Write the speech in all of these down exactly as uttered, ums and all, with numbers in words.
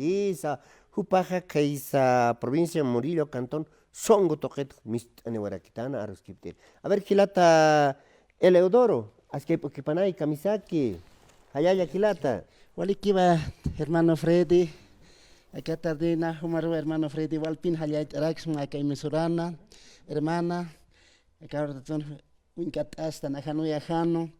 Isa, jupaxa khaysa provincia Murillo, cantón Songo tuqit mist'aniwarakitäna aruskiptiri. A ver, jilata Eleodoro, askip'ukipanay kamisaki, jallalla jilata. Walikiwa, hermano Freddy, aka tardena, jumaruwa hermano Freddy, walpin jallalt'araksma aka emisorana, hermana, aka ratatun, wink'at'astan, ajanu, ajanu,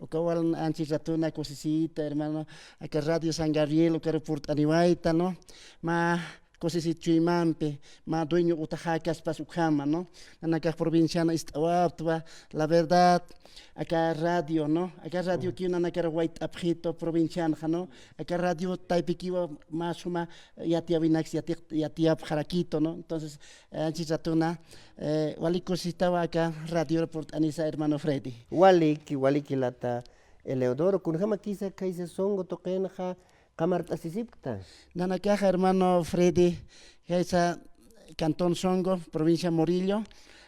uka wal anchis ratuna kusisita, hermano, aka Radio San Gabriel, ukaru purt'aniwayta, ¿no? Mä kusisit chuymampi, mä dueño utaxäkaspas ukhama, ¿no? Nanakax provinciana ist'awaptwa, la verdad, aka radio, ¿no? Aka radiokiw nanakar wayt'apxitu provincianxa, ¿no? Aka radio taypikiwa mä suma yatiyäwinaks yati-, yatiyapxarakitu, ¿no? Entonces, eh, anchis ratuna, eh, wali kusisitawa aka radio purt'anisa, hermano Freddy. Waliki, waliki jilata Eleodoro, kunjamakisa khaysa Songo tuqinxa qamart'asisipkta. Nanakaxa, hermano Freddy, khaysa cantón Songo, provincia Murillo,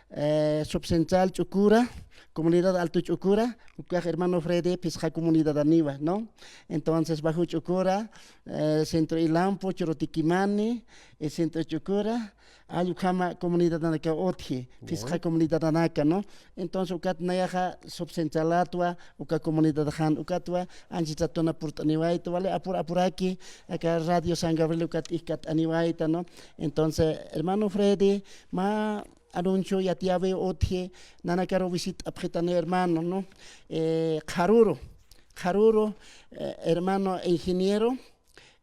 eh, subcentral Ch'ucura, comunidad Alto Ch'ucura, ukax hermano Freddy phisqa comunidadaniwa, ¿no? Entonces, Bajo Ch'ucura, eh, Centro Ilampu, Chorotiquimani, eh, Centro Ch'ucura, jall ukhama comunidadanakaw utji, phisqa comunidadanaka, ¿no? Entonces, ukat nayaxa subcentralatwa, uka comunidadxan, ukatwa anchis ratuna purt'aniwayta, wali apur apuraki, aka Radio San Gabriel ukat ijkat'aniwayta, ¿no? Entonces, hermano Freddy, mä anuncio yatiyäwiw utji, nanakaru visit'apxitani hermano, ¿no? Eh, qharüru, qharüru, eh, hermano ingeniero,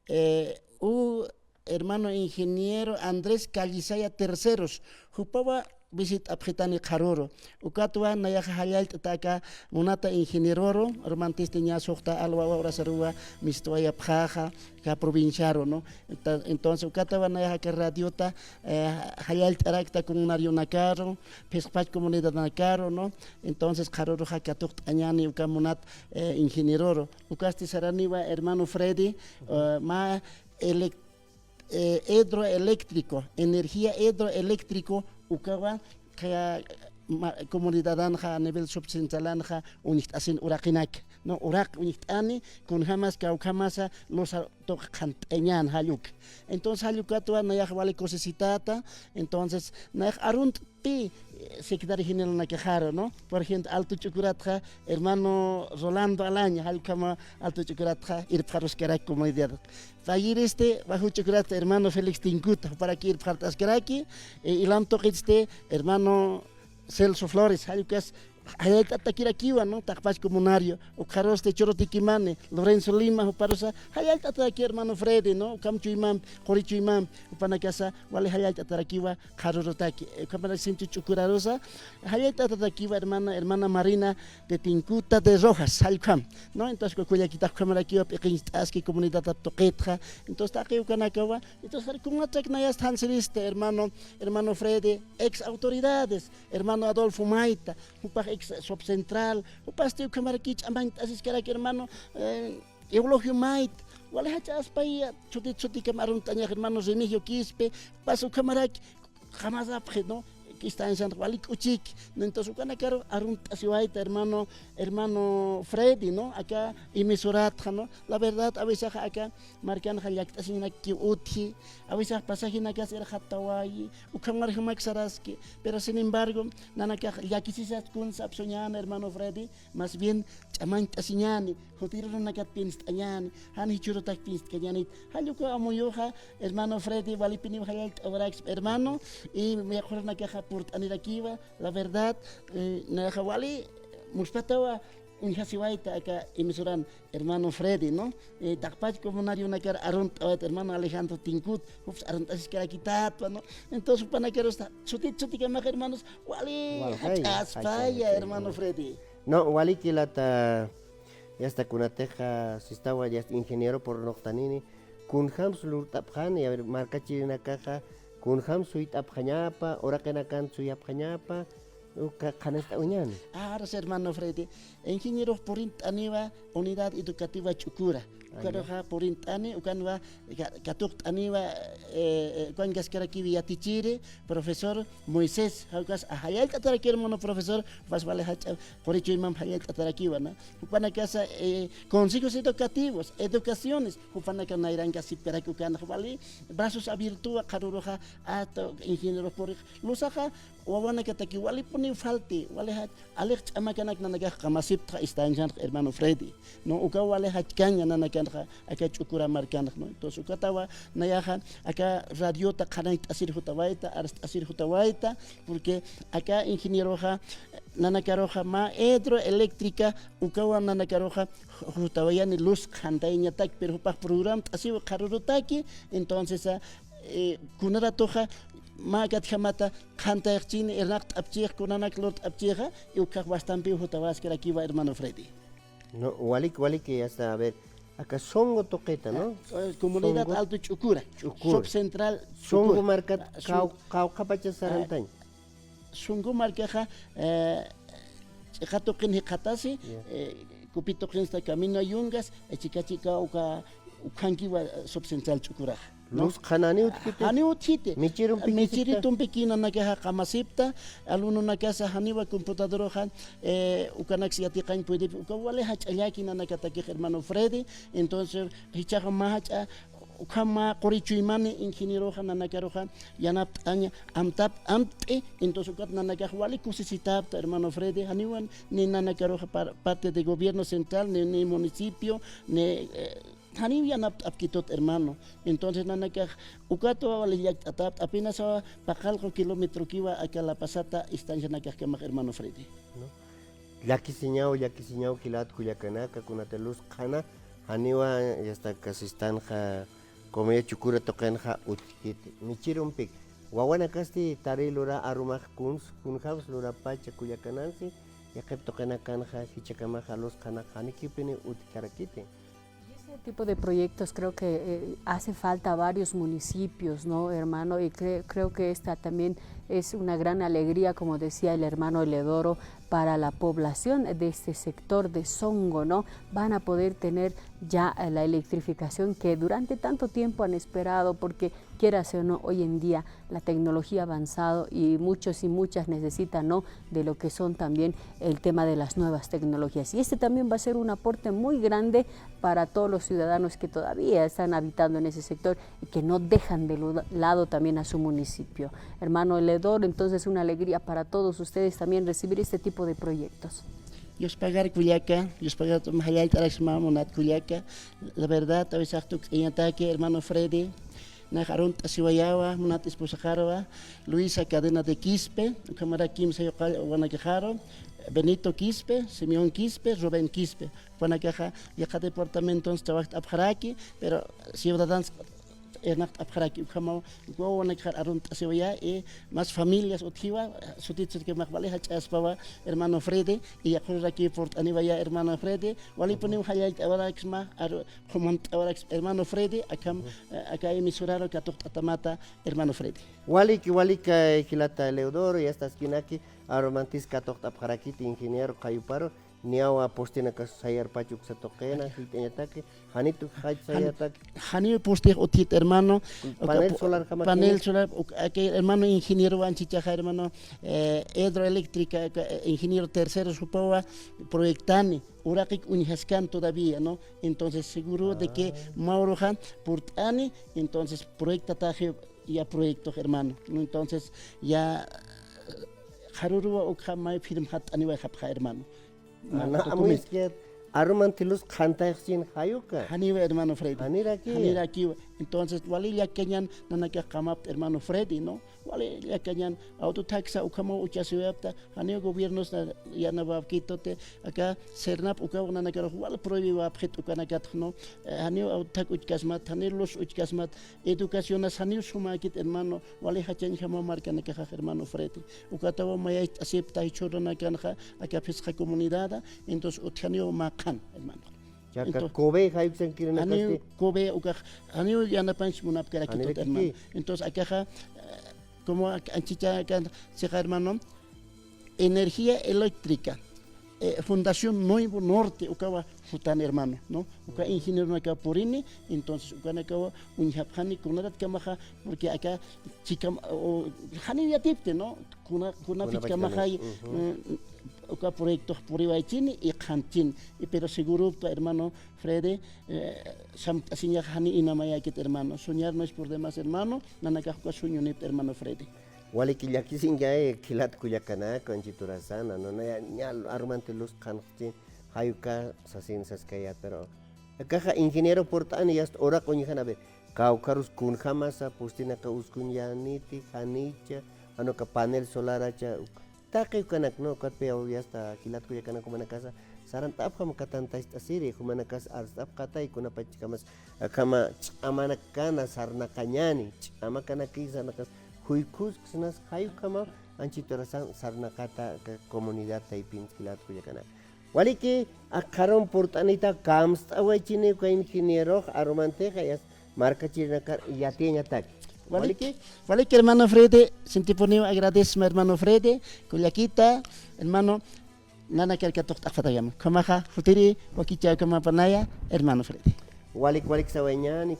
eh, u hermano ingeniero Andrés Callisaya Terceros, jupawa visit'apxitani qharüru. Ukatwa nayaxa jallallt'ata aka munata ingenieroru, arumantista ña suxta alwawa urasaruwa mist'awayapxäxa, aka provinciaru, ¿no? Enta-, entonces, ukatawa nayaxa aka radiota, eh, jallallt'arakta comunarionakaru, phisqpach comunidadnakaru, ¿no? Entonces, qharüruxa katuqt'añäni uka munat, eh, ingenieroru. Ukasti saraniwa hermano Freddy, eh, mä elec-, eh, hidroeléctrico, energía hidroeléctrico, ukawa, qhaya ma-, comunidadanxa, a nivel subcentralanxa, uñjt'asin uraqinak, ¿no? Uraq uñjt'ani, kunjamas kawkhamasa, losa tuq qhant'añän jall uk. Entonces, jall ukatwa nayax wali kusisitata, entonces, nayax arunt'ti, eh, secretario generalnakaxaru, ¿no? Por ejemplo, Alto Ch'ucuratxa, hermano Rolando Alaña, jall ukhama Alto Ch'ucuratxa irpxaruskarak comunidad. Payïristi, Bajo Ch'ucuratxa, hermano Félix Tincuta, juparaki irpxart'askaraki, eh, Ilampu tuqitsti, hermano Celso Flores, jall ukas jallallt'atakirakiwa, ¿no? Taqpach comunario, ukxarusti Chorotiquimani, Lorenzo Lima, juparusa, jallallt'ataki hermano Freddy, ¿no? Ukham chuymampi, quri chuymampi, jupanakasa, wali jallallt'atarakiwa, qharürutaki, eh, ukhamaraki Centro Ch'ucurarusa, jallallt'atarakiwa hermana, hermana Marina de Tincuta de Rojas, jall ukham, ¿no? Entonces, kullakitax ukhamarakiwa p'iqincht'aski comunidad tuqitxa, entonces, taqi ukanakawa, entonces, kunatrak nayas thansirista, hermano, hermano Freddy, ex autoridades, hermano Adolfo Mayta, jupax ex subcentral, jupasti ukhamaraki ch'amañt'asiskaraki, hermano, eh, Eulogio Mayta, wali jach'aspaya, sutit sutikam arunt'añax, hermano Remigio Quispe, jupas ukhamaraki, jamasapxi, ¿no? K'istañsan wali k'uchiki, ¿no? Entonces, ukanakaru arunt'asiwayta, hermano, hermano Freddy, ¿no? Aka emisoratxa, ¿no? La verdad, a veces aka markanxa llakt'asiñanakki utji, a veces pasajinakas irxatawayi, ukhamar jumak saraski, pero sin embargo, nanakax llakisisat kun sapsuñäni, hermano Freddy, más bien ch'amañt'asiñäni, jutiruranakat pinst'añäni, jan jichhürutak pinst'kañänit. Jall uka amuyuxa, hermano Freddy, walipiniw jallallt'awarakspa, hermano, y yaqhürunakaxa purt'anirakiwa, la verdad, eh, nayaxa wali muspatawa uñjasiwayta aka emisoran, hermano Freddy, ¿no? Eh, taqpach comunarionakar arunt'awayta, hermano Alejandro Tincut, jups arunt'asiskarakïtatwa, ¿no? Entonces, jupanakarusa, sutit sutikamax, hermanos, wali jach'aspaya, hermano Freddy. No, wali jilata, yasta kunatixa, sistawa, yasta ingeniero purnuqtanini, kunjams lurt'apxani, a ver, markachirinakaxa, kunjams suyt'apxañapa, uraqinakan suyapxañapa, uka qhanast'awañäni. Aras, hermano Freddy, ingenierux purint'aniwa Unidad Educativa Ch'ucura, Ukaruxa purint'ani, ukanwa ka-, katuqt'aniwa, eh, eh, ukan kaskarakiw yatichiri, profesor Moisés, jawkas ajallallt'atarakiw hermano profesor, jupas wali jach'a qurichuyman jallallt'atarakiwa, ¿no? Jupanakasa, eh, consejos educativos, educaciones, jupanaka nayrankasipkaraki ukanxa wali, brazos abiertowa qharuruxa, ato ingeniero purix, luzaxa, wawanakataki walipuniw falti, wali jach-, alix ch'amakanak nanakax qamasipta estancianx hermano Freddy. No, ukaw wali jachkaña nanakanxa, aka Ch'ukura markanx, ¿no? Entonces, ukatawa nayaxa, aka radiota qhanañcht'asir jutawayta, arst'asir jutawayta, porque aka ingenieroxa, nanakaruxa mä hidroeléctrica, ukawa nanakaruxa, ju-, jutawayani luz qhantayañatak, pero jupax programt'asiw qharurutaki, entonces, ah, eh, kunaratuxa, mä akatjamata, qhantayxchini, irnaqt'apchix, kunanak lurt'apchixa, y ukhax wastampiw jutawaskarakiwa, hermano Freddy. No, walik, walik, ya está, a ver, aka Songo tuqita, ¿no? Eh, comunidad Songo. Alto Ch'ukura. Ch'ukura. Subcentral Songo Ch'ukura. Markat, ah, kaw-, Son-, kawqhapacha ah, sarantañ. Songo markaxa, eh, ch'iqa tuqin jikxatasi, ya, eh, kupi tuqinsta camino a Yungas, eh, chika chika uka, ukhankiwa, eh, subcentral Ch'ukuraxa. ¿No? Luz qhana janiw utjiti. Janiw utjiti. Michirumpi. Michiritumpi nanakaxa qamasipta, alumnonakasa janiwa computadoraxa, eh, ukanaksa yatiqañ puedip, uka wali jach'allaki nanakatakix hermano Freddy, entonces, jichhaxa mä jach'a, ukhama qurichuymani ingenieroxa nanakaruxa, yanapt'aña, amtap, amt'i, entonces ukat nanakax wali kusisitapta hermano Freddy, janiwan ni nanakaruxa par-, parte de gobierno central, ni, ni municipio, ni, eh, janiw yanapt'apkitut, hermano. Entonces, nanakax, ukatwa wali llakt'atapt'a, apenas awa paqallqu kilómetrokiwa aka La Pazata, estancianakaxkamax, hermano Freddy. ¿No? Llakisiñaw, llakisiñaw, jilat kullakanaka, kunata luz qhana, janiwa, ya está, aka sistanxa, comunidad Ch'ukura tuqinxa, utjkiti. Michirumpik, wawanakasti tari lura arumax kuns, kunjams lurapacha kullakanansi, yaqhip tuqinakanxa, jichhakamaxa luz qhana, janikipini utjkarakiti. Y ese tipo de proyectos creo que, eh, hace falta a varios municipios, ¿no, hermano? Y cre-, creo que esta también es una gran alegría, como decía el hermano Eleodoro, para la población de este sector de Songo, ¿no? Van a poder tener ya, eh, la electrificación que durante tanto tiempo han esperado, porque quieras o no, hoy en día la tecnología ha avanzado y muchos y muchas necesitan, ¿no? De lo que son también el tema de las nuevas tecnologías. Y este también va a ser un aporte muy grande para todos los ciudadanos que todavía están habitando en ese sector y que no dejan de lu-, lado también a su municipio. Hermano Eleodoro, entonces una alegría para todos ustedes también recibir este tipo de proyectos. Yuspagar kullaka, yuspagar jallallt'araksma munat kullaka. La verdad, a veces tukt'añataki, hermano Freddy, nax arunt'asiwayawa, munat esposaxaruwa, Luisa Cadena de Quispe, ukhamaraki kimsa yuqall wawanakaxaru, Benito Quispe, Simeón Quispe, Rubén Quispe, jupanakaxa yaqha departamentos trabajt'apxaraki, pero ciudadanos irnaqt'apxaraki, ukhamaw, wawanakaxar arunt'asiwaya, y más familias utjiwa, sutit sutkimax wali jach'aspawa, hermano Freddy, y yaqhururaki purt'aniwaya, hermano Freddy, walipuniw jallallt'awaraksma, aru-, qhumant'awaraks hermano Freddy, akham, eh, aka emisoraru katuqt'atamata, hermano Freddy. Waliki, walika, eh, jilata Eleodoro, ya está, esquinaki, arumantis katuqt'apxarakiti ingeniero qayuparu, niyawa postinakas sayarpach uksa tuqina, jilt'añataki, janitu jay sayataki. Janiw postix utjit, hermano. Panel solar, jama panel solar, uk-, aka hermano ingeniero anchichaxa, hermano, eh, hidroeléctrica, aka, eh, ingeniero tercero jupawa proyectani. Uraqik uñjaskan todavía, ¿no? Entonces, seguro de que mä uruxa purt'ani, entonces, proyectataxi ya proyecto, hermano, ¿no? Entonces, ya, eh, qharuruwa ukxa may firmxatt'aniwayxapxa, hermano. Ana, amuisket, arumanti luz qhantayxsin jayuka. Janiwa, hermano Freddy. Janirakiwa. Janirakiwa. Entonces, wali llakañan nanakax qamapta, hermano Freddy, ¿no? Wali llakañan, auto taxa ukhamaw uchasiwayapta, janiw gobiernos na-, yanapawapkituti, aka Sernap ukaw nanakarux wal prohibipxit ukanakatx, ¿no? Eh, janiw auto tax uchkasmat, janiw luz uchkasmat, educacionas janiw sumäkit, hermano, wali jachañjamaw markanakaxax, hermano Freddy. Ukatawa mayacht'asipta jichhürunakanxa, aka phisqa comunidada, entonces utjaniw mä qhan, hermano. Chaka, entonces, kobe jayuksankirinakasti. Janiw kobe ukax, janiw yanapanch munapkarakitut, hermano. Entonces, akaxa, eh, como ak-, anchicha kan sixa, hermano, energía eléctrica, eh, Fundación Nuevo Norte, ukawa jutan, hermano, ¿no? Uka ingenierona aka purini, entonces ukanakawa uñjapxani kunaratkamaxa, porque aka chikam, o, janiw yatipti, ¿no? Kuna, kunapachkamaxay, ujú, mm, uka proyectox puriwaychini y qhanchini. Y pero segurupta, hermano Freddy, eh, samt'asiñax jani inamayäkit, hermano. Soñar no es por demás, hermano. Nanakax uka sueñonipta, hermano Freddy. Waliki llakisiñay, jilat kullakanaka, anchit urasana, ¿no? Naya, ña arumant luz qhanxchi, jay uka sasin saskaya, pero akaxa ingeniero purt'ani, yasta uraq uñjana, a ver, kawkharus kunjamasa, postinaka uskuñaniti, janicha, jan uka panel solaracha, uk-, taqi ukanak, ¿no? Ukatpiw yasta jilat kullakanak jumanakasa sarant'apxam, katan tacht'asiri, jumanakas arst'apxatay, kunapachkamas akhama ch'amanakana sarnaqañani, ch'amakanaki sarnaqas, juykhusksanas, jay ukhama anchit urasan sarnaqata aka comunidad taypin jilat kullakanak. Waliki, akxarun purt'anita, kamst'awaychini uka ingenierux arumantixa, yasta markachirinakar yatiyañataki. Waliki, waliki, hermano Freddy, sintipuniw agradecma, hermano Freddy, kullakita, hermano, nanakar katuqt'apxatayama. Ukhamaxa, jutiri wakichäwkamapanaya, hermano Freddy. Walik, walik sawayañäni,